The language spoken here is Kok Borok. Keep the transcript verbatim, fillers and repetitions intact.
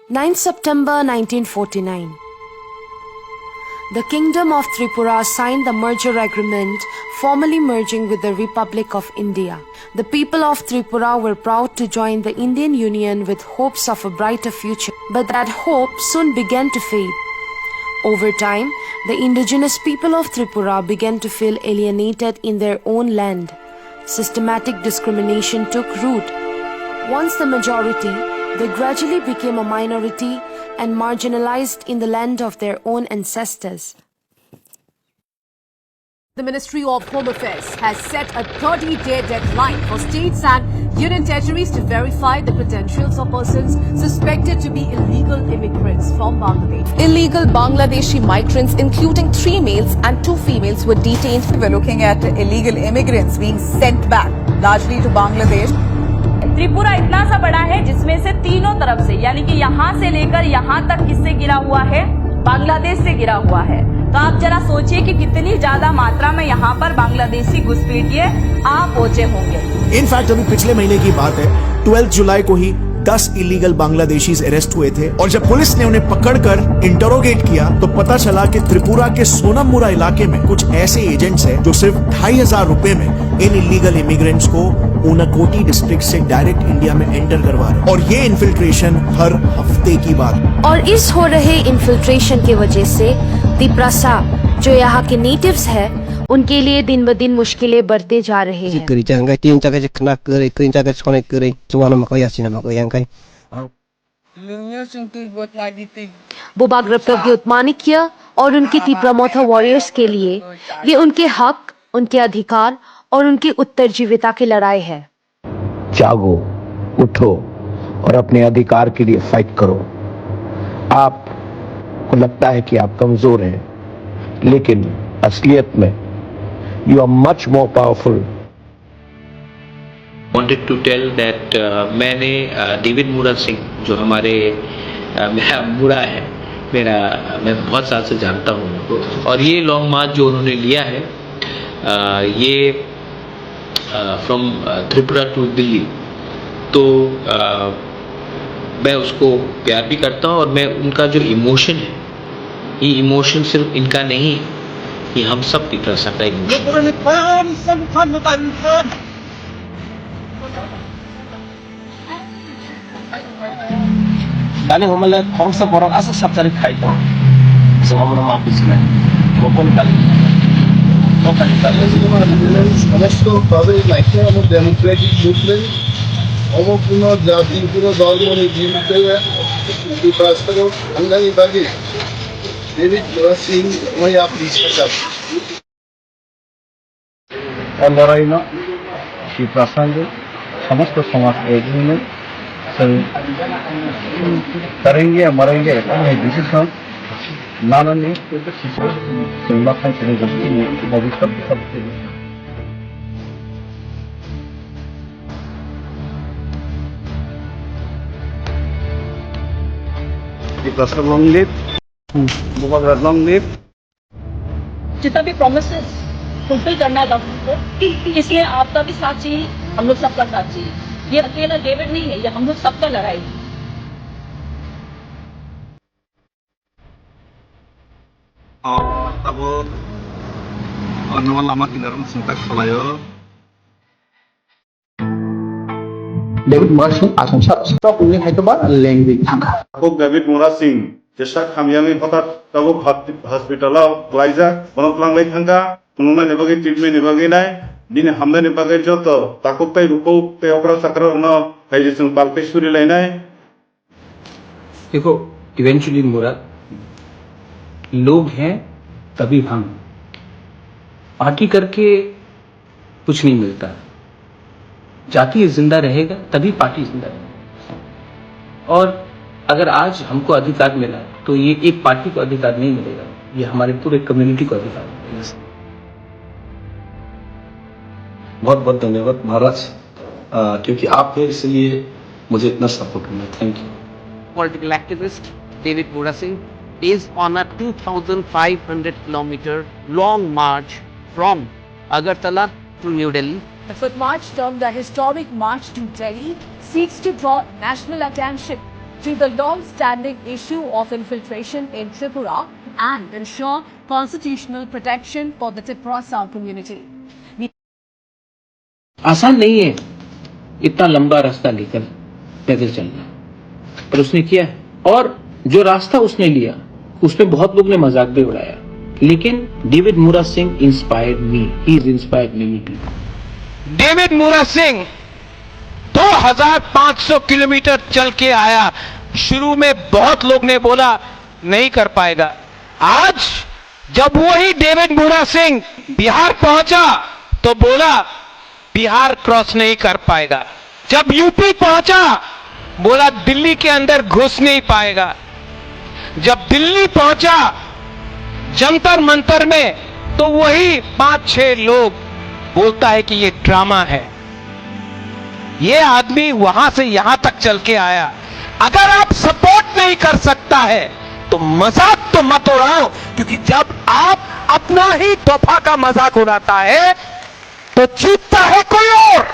Ninth September nineteen forty-nine. The Kingdom of Tripura signed the merger agreement, formally merging with the Republic of India. The people of Tripura were proud to join the Indian Union with hopes of a brighter future, but that hope soon began to fade. Over time, the indigenous people of Tripura began to feel alienated in their own land. Systematic discrimination took root. Once the majority, they gradually became a minority and marginalized in the land of their own ancestors. The Ministry of Home Affairs has set a thirty-day deadline for states and union territories to verify the credentials of persons suspected to be illegal immigrants from Bangladesh. Illegal Bangladeshi migrants, including three males and two females, were detained. We're looking at illegal immigrants being sent back, largely to Bangladesh. Tripura इतना सा बड़ा है जिसमें से तीनों तरफ से, यानी कि यहाँ से लेकर यहाँ तक किससे घिरा हुआ है? बांग्लादेश से घिरा हुआ है। तो आप जरा सोचिए कि कितनी ज्यादा मात्रा में यहाँ पर बांग्लादेशी घुसपैठिए आ पहुंचे होंगे। इनफैक्ट अभी पिछले महीने की बात है, ट्वेल्थ जुलाई को ही दस इलीगल बांग्लादेशीज अरेस्ट हुए थे और जब पुलिस ने उन्हें पकड़कर इंटरोगेट किया तो पता चला कि त्रिपुरा के सोनममुरा इलाके में कुछ ऐसे एजेंट्स हैं जो सिर्फ ढाई हजार रुपए में इन इलीगल इमिग्रेंट्स को ऊनाकोटी डिस्ट्रिक्ट से डायरेक्ट इंडिया में एंटर करवा रहे हैं और ये इन्फिल्ट्रेशन हर हफ्ते की बात है। और इस हो रहे इन्फिल्ट्रेशन की वजह से तिप्रासा, जो यहाँ के नेटिव्स हैं, उनके लिए दिन ब दिन मुश्किलें बढ़ते जा रहे हैं। Kwrwi chang khe tin chakhe khna kwrwi, tin chakhe sonai kwrwi, chuano mako yasina mako yang khai. Bubagra Pradyut Manikya और उनके तिप्रा मोथा वॉरियर्स के लिए ये उनके हक, उनके अधिकार और उनकी उत्तरजीविता की लड़ाई है। जागो, उठो और अपने अधिकार के लिए फाइट करो। आपको लगता है कि आप कमजोर हैं, लेकिन असलियत में you are much more powerful। Wanted to tell that, uh, मैंने, uh, डेविड मुरा सिंह, जो हमारे, uh, मेरा मुरा है, मेरा, मैं बहुत साल से जानता हूँ उनको, और ये लॉन्ग मार्च जो उन्होंने लिया है, uh, ये, uh, from, uh, त्रिपुरा टू दिल्ली, तो, uh, मैं उसको प्यार भी करता हूँ और मैं उनका जो इमोशन है, ये इमोशन सिर्फ इनका नहीं है, ये हम सब की तरह सबका इमोशन है। Dani humale khoroksa borok aswk sabjari khai tong. Aswk omono ma buji nai. Bo koni kali? Bo kali kali? সমস্ত ভাবে নাইকে আমার ডেমোক্রেটিক মুভমেন্ট, সমপূর্ণ জাতি, পুরো ধর্ম নির্বিশেষে বিকাশ করো। আমি জানি বাকি ডেভিড সিং ওই আপনি সেটা। O lorraino Tiprasani somosto somaj egwi hwnwi chwng kwrwngya mwrwngya ekdagi decision nanani chwng ma khai chwng bobiswt bwskango. Tiprasa long live, Bubagra long live. जितना भी प्रॉमिसेस फुलफिल करना है गवर्नमेंट को, इसलिए आपका भी साथ चाहिए, हम लोग सबका साथ चाहिए। ये अकेला डेविड नहीं है, ये हम लोग सबका लड़ाई है। Tabuk, ano lama kinaro sengtak khwlaio. David Murasing aswng sa sok wngwi hai to ba lengwi thangkha. Tabuk David Murasing jesa hamyangwi hothat tabuk hosp-, hospital o klaijak, bono twlanglai thangkha, phunuknani bagwi, treatment ni bagwi nai, bini hamnani bagwi joto takhuk tei bukhuk tei okra chakra rokno hai je chwng palpui suri lainai. देखो, इवेंचुअली मुराद, लोग हैं तभी हम, पार्टी करके कुछ नहीं मिलता। जाति जिंदा रहेगा तभी पार्टी जिंदा रहेगा। और अगर आज हमको अधिकार मिला तो ये एक पार्टी को अधिकार नहीं मिलेगा, ये हमारे पूरे कम्युनिटी को अधिकार मिलेगा। बहुत बहुत धन्यवाद महाराज। अ, क्योंकि आप हैं, इसलिए मुझे इतना सपोर्ट मिला। Thank you। Political activist David Murasing is on a two thousand five hundred kilometer long march from Agartala to New Delhi. The Foot March, termed the historic March to Delhi, seeks to draw national attention to the long-standing issue of infiltration in Tripura and ensure constitutional protection for the Tiprasa community. आसान नहीं है इतना लंबा रास्ता लेकर पैदल चलना, पर उसने किया है। और जो रास्ता उसने लिया, उसमें बहुत लोग ने मजाक भी उड़ाया, लेकिन David Mura Singh inspired me. He is inspired many people. David मुरा सिंह दो हज़ार पाँच सौ किलोमीटर चल के आया। शुरू में बहुत लोग ने बोला, नहीं कर पाएगा। आज जब वही डेविड मुरा सिंह बिहार पहुंचा, तो बोला, बिहार क्रॉस नहीं कर पाएगा। जब यूपी पहुंचा, बोला, दिल्ली के अंदर घुस नहीं पाएगा। जब दिल्ली पहुंचा, जंतर मंतर में, तो वही पांच छह लोग बोलता है कि ये ड्रामा है। ये आदमी वहां से यहां तक चल के आया। अगर आप सपोर्ट नहीं कर सकता है, तो मजाक तो मत उड़ाओ, क्योंकि जब आप अपना ही तोहफा का मजाक उड़ाता है, तो जीतता है कोई और।